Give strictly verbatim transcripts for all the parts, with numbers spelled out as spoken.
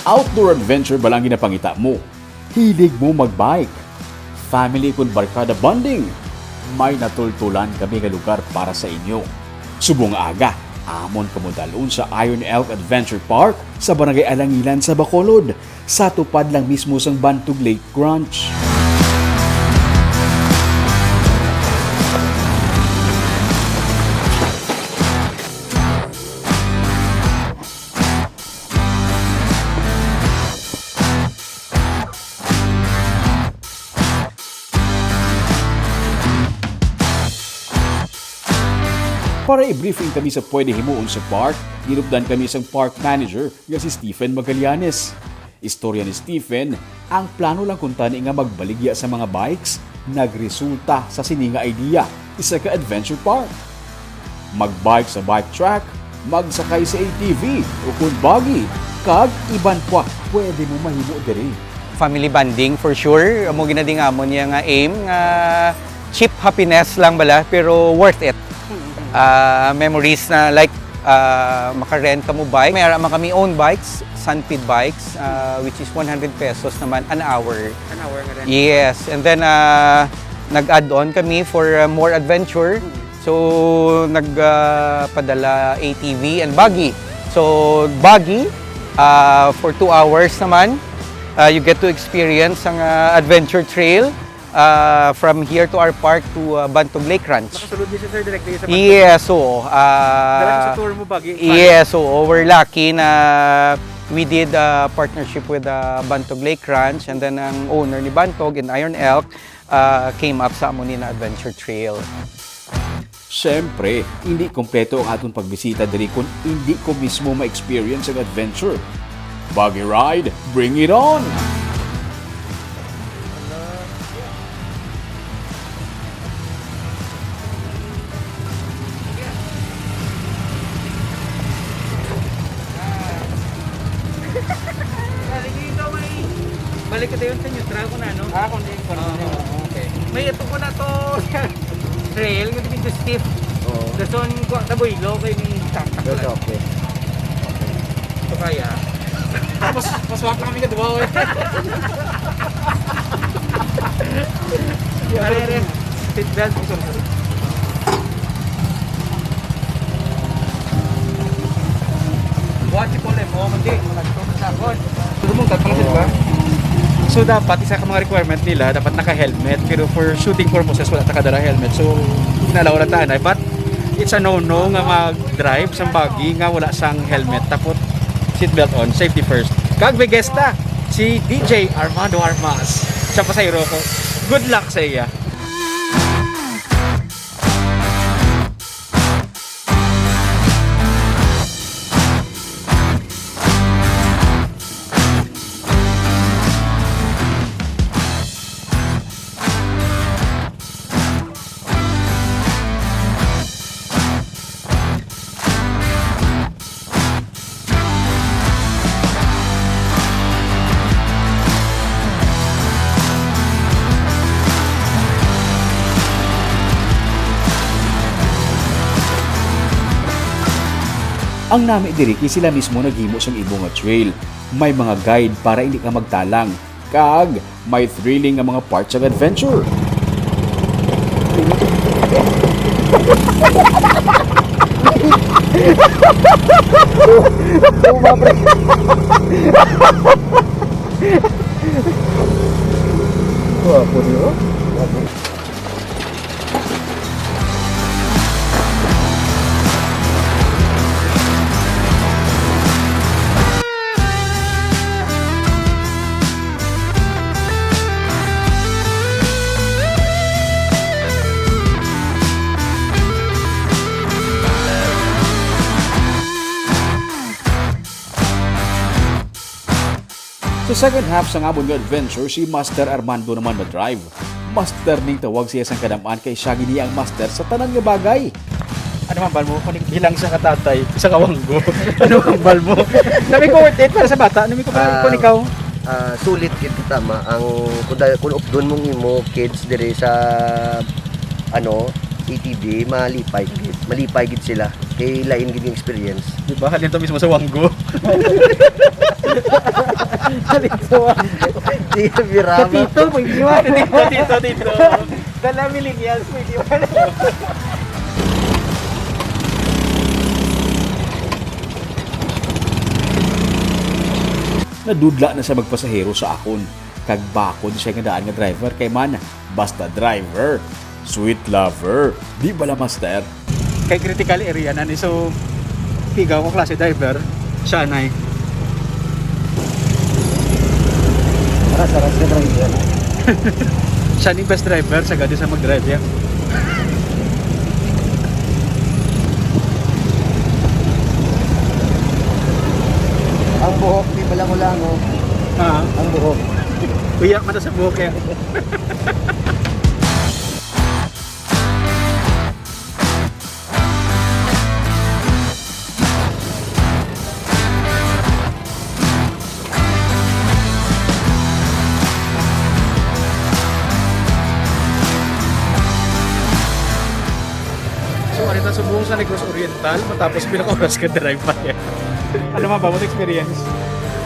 Outdoor adventure ba lang ginapangita mo? Hilig mo magbike? Family kun barkada bonding? May natultulan kami nga lugar para sa inyo. Subong aga, amon kamo dalhon sa Iron Elk Adventure Park sa Barangay Alangilan sa Bacolod, sa tupad lang mismo sang Bantog Lake Ranch. Para i-briefing kami sa pwede himuon sa park, ginupdan kami sang park manager nga si Stephen Magallanes. Istorya ni Stephen, ang plano lang kuntani nga magbaligya sa mga bikes, nagresulta sa sini nga idea, isa ka adventure park. Magbike sa bike track, magsakay sa A T V, ukon buggy, kag iban pa pwede mo mahimo diri. Family bonding for sure. Amo gina ding amon niya nga aim nga cheap happiness lang bala pero worth it. Ah, memories na like ah, maka-rent kamo bike. May ara man kami own bikes, Sunpeed bikes, ah, which is one hundred pesos naman an hour. An hour nga rent. Yes, and then ah, nag-add on kami for ah, more adventure. So nag ah, padala A T V and buggy. So buggy ah, for two hours naman. Ah, you get to experience ang ah, adventure trail ah, from here to our park to ah, Bantog Lake Ranch. Nakasulod ni Sir Direk diri sa Bantog? Yes, oo. Ah, Dala sa tour mo buggy? Yes, oo. We're lucky na we did a partnership with ah, Bantog Lake Ranch, and then ang owner ni Bantog and Iron Elk ah, came up sa amo ni na adventure trail. Siyempre, hindi kompleto ang aton pagbisita diri kung hindi ko mismo ma-experience ang adventure. Buggy ride, bring it on! Balik ka dayon sa neutral kung ano. Ah, kung di, kung Oo, ano. Okay. May ito ko na to. Trail, nga medyo stiff. Oo. Dason, kuha ka buhilo, kay may tatak Pero lang. Okay. Ito kaya. Mas, mas wak lang kami ka duwa, eh. Are, are. Seat belt. Sorry, sorry. What you call them? Oh, hindi. Sakon. Pero mong tatang, di ba? So, dapat, isa ka mga requirement nila, dapat naka-helmet. Pero for shooting purposes, wala ta kadala helmet. So, inalaw ra ta, anay. But, it's a no-no nga mag-drive sang buggy nga wala sang helmet. Tapos, seatbelt on, safety first. Kag may guest ta, si D J Armando Armas. Siya pasahero ko. Good luck sa iya. Ang nami diri kay sila mismo naghimo sang imo nga trail. May mga guide para hindi ka magtalang. Kag may thrilling nga mga parts sang adventure. Gwapo niyo. Sa second half sang amon nga adventure, si Master Armando naman ma-drive. Master ning tawag siya sang kadam-an kay siya gid ang master sa tanan nga bagay. Ano man bal mo? Kung bilang sa katatay, sa kawanggo. Ano man bal mo? Nami ko worth it para sa bata. Nami ko Ah. Kung ikaw. Ah, sulit gid, tama, ang kung da-, kung updon mong imo kids diri sa, ano, A T V, malipay gid, malipay gid sila kay lain gid yung experience. Di ba? Halin to mismo sa Wanggo. Halin sa Wanggo. Di, Sa birama. Tito, may iwan. Dito, dito, dito. Dala millennials, may iwan. Nadudla na siya magpasahero sa akon, kag bakod siya nga daan nga driver kay man, basta driver, sweet lover, di bala, master? Kay critical area na ni, so pigaw ko klase driver, siya na eh. Aras-aras ka driver. Siya ni best driver sa gadi sa mag-drive ya. Ang buhok, di pala mo lang, oh. Ah, Ang buhok. Kuya, mata sa buhok ya. So, ano na subong sa Negros Oriental, matapos pila ka oras ka drive pa yan? Ano man ba? What experience?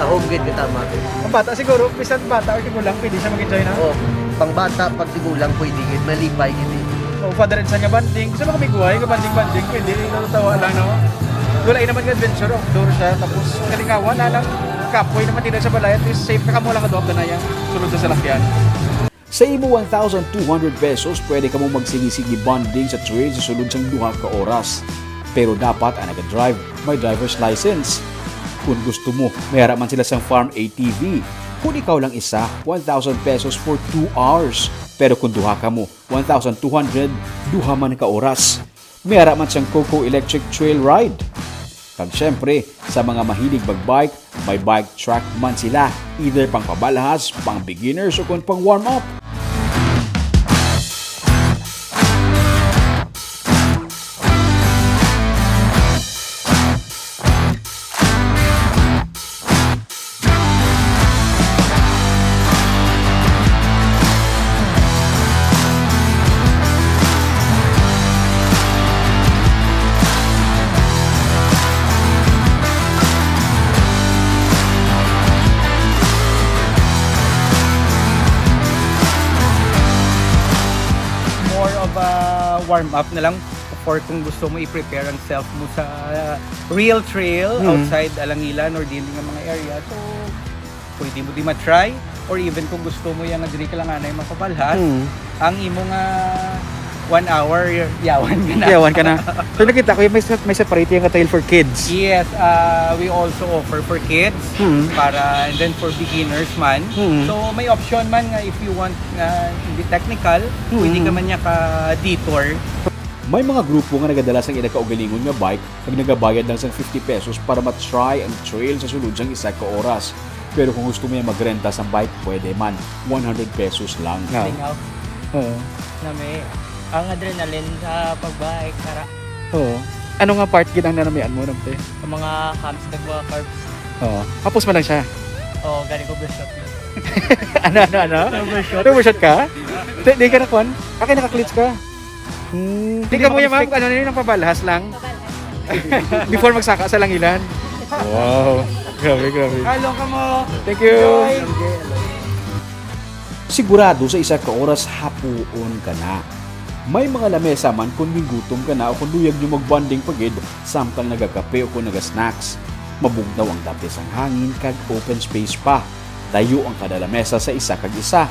Sa home gate, tama. Ang bata siguro, bisan bata o tigulang, pwede siya mag-enjoy na. Oh, pang bata, pag tigulang, pwede gid, malipay gid. Eh. Oh, father and son nga bonding. Gusto mo kami guway, nga bonding-bonding, pwede, natatawa lang, no? Wala naman nga adventure, outdoor siya, tapos kalingawan na lang, kapoy naman dito sa balay, at least safe ka kamo lang ka doon na yan. Sulod sa salakyan. Sa imo one thousand two hundred pesos, pwede kamo magsigi-sigi bonding sa trail sa sulod sang duha ka oras. Pero dapat ang naga-drive may driver's license. Kung gusto mo, may ara man sila sang farm A T V. Kung ikaw lang isa, one thousand pesos for two hours. Pero kung duha kamo, one thousand two hundred, duha man ka oras. May ara man siyang Coco Electric Trail Ride. Kag syempre, sa mga mahilig magbike, may bike track man sila, either pang pabalhas, pang beginners, o kon pang warm up. More of a warm up na lang for kung gusto mo i-prepare ang self mo sa real trail mm. outside Alangilan or din nga mga area. So, pwede mo di ma-try or even kung gusto mo yan nga diri ka lang anay mapabalhas, mm. ang imo nga one hour, yawan ka na. Yawan ka na. So nakita ko yung may, may separate yung trail for kids. Yes, uh, we also offer for kids mm. para and then for beginners man. Mm. So may option man nga if you want nga hindi technical, mm. pwede ka man niya ka detour. May mga grupo nga nagadala sang ila kaugalingon nga bike kag nagabayad lang sang fifty pesos para ma-try ang trail sa sulod sang isa ka oras. Pero kung gusto mo yan magrenta sang bike, pwede man. One hundred pesos lang. Ah. Lingaw. Oo. Nami ang adrenaline sa pagbike, kara. Oo. Ano nga part gid ang nanamian mo, Namte? Ang mga humps kag mga curves. Oo. Hapos man lang siya. Oo, gani ko overshot yun. Ano, ano, ano? Overshot. Overshot ka? Di, di ka na kwan? Akin naka-cleats ka. Hmm. Di ka mo yan, ma'am? Ano na yun? Ang pabalhas lang? Before magsaka sa Langilan. Wow. Grabe, grabe. Kalong ka mo. Thank you. Enjoy. Sigurado sa isa ka oras hapuon ka na. May mga lamesa man kung gigutom ka na o kung luyag nyo magbonding pa gid samtang nagakape o kung nagasnacks. Mabugnaw ang dapis ang hangin kag open space pa. Tayo ang kada lamesa sa isa kag isa.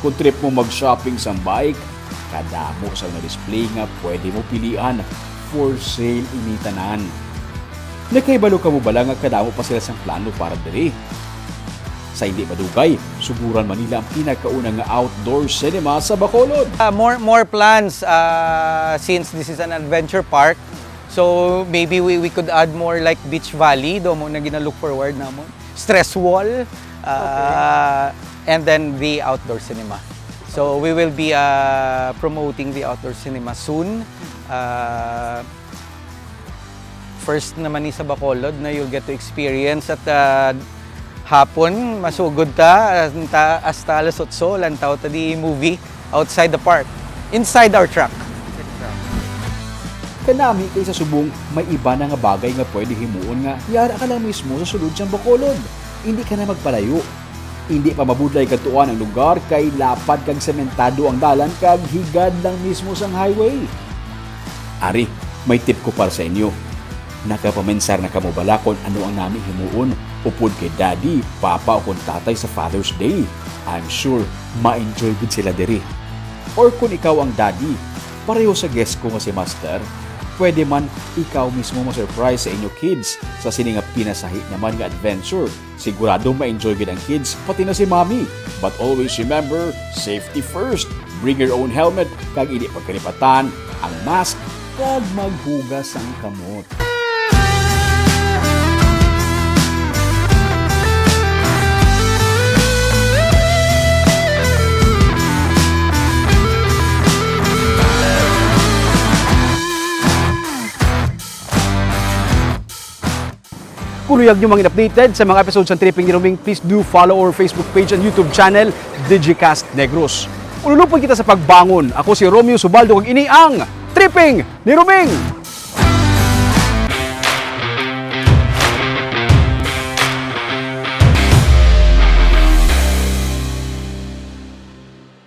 Kung trip mo mag-shopping sang bike, kadamo sang na-display nga pwede mo pilian. For sale ini tanan. Nakahibalo ka mo bala nga kadamo pa sila sang plano para diri? Sa hindi madugay, suguran man nila ang pinakauna nga outdoor cinema sa Bacolod. Uh, more more plans uh, since this is an adventure park. So maybe we, we could add more like Beach Valley, do mo na gina-look forward namon. Stress wall, uh, okay. And then the outdoor cinema. So we will be uh, promoting the outdoor cinema soon. Uh, first naman ni sa Bacolod na you'll get to experience at uh, Hapon, masugod ta, hasta, hasta alas otso, lantaw ta di movie outside the park, inside our truck. Kanami kay sa subong may iba na nga bagay nga pwede himuon nga yara ka lang mismo sa sulod sang Bacolod. Hindi ka na magpalayo. Hindi pa mabudlay kadtuan ang lugar kay lapad kag sementado ang dalan kag higad lang mismo sang highway. Ari, may tip ko para sa inyo. Nakapamensar na kamo bala kon ano ang nami himuon upod kay daddy, papa o kon tatay sa Father's Day? I'm sure ma-enjoy gid sila diri. Or kon ikaw ang daddy, pareho sa guest ko nga si Master, pwede man ikaw mismo ma-surprise sa inyo kids sa sini nga pinasahi naman nga adventure. Sigurado ma-enjoy gid ang kids, pati na si Mommy. But always remember, safety first. Bring your own helmet, kag hindi pagkalipatan ang mask kag maghugas sang kamot. Kung luyag nyo mangin updated sa mga episodes ng Tripping ni Roming, please do follow our Facebook page and YouTube channel, Digicast Negros. Ululupon kita sa pagbangon. Ako si Romeo Subaldo, kag ini ang Tripping ni Roming!